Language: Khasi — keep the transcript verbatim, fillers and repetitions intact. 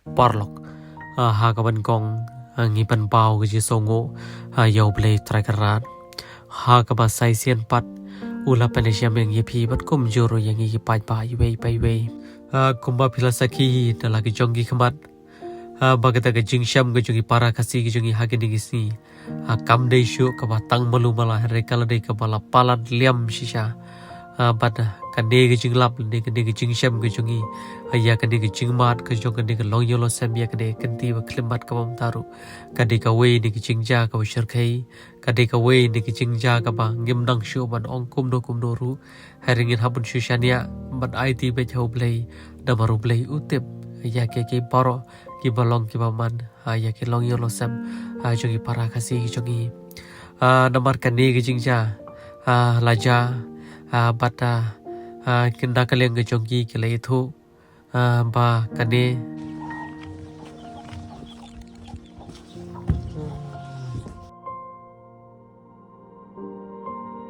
Paralok, ha kaba nyngkong ngi pynpaw ka jingsngewnguh ïa U Blei Trai Kynrad. Ha kaba sa shisien pat u la pynïashem ïa ngi ïa phi bad kumjuh ruh ïa ngi ki paidbah iwei pa iwei. Kumba phi la sakhi da la ki jong ki khmat ba kata ka jingshem ka jong ki para Khasi ka jong ngi ha kine ki sngi kam dei shuh kaba tang malu mala, hynrei ka la dei kaba la palat liam shisha. Bad kane ka jinglap ne kane ka jingshem ka jong ngi ïa kane ka jingmad ka jong kane ka longïing longsem ïa kane ka kynti ba khlem bad kaba mynta ruh ka dei kawei na ki jingjia kaba shyrkhei, ka dei kawei na ki jingjia kaba ngim nang shuh ban ong kumno kumno ruh. Hynrei ngin hap ban shu shaniah bad aiti beit ha U Blei, namar U Blei u tip ïa kiei kiei baroh kiba long kiba man ïa ki longïing longsem jong ki para Khasi ki jong ngi. Namar kane ka jingjia la jia bad ki na ka liang ka jong ki ki la ïathuh ba kane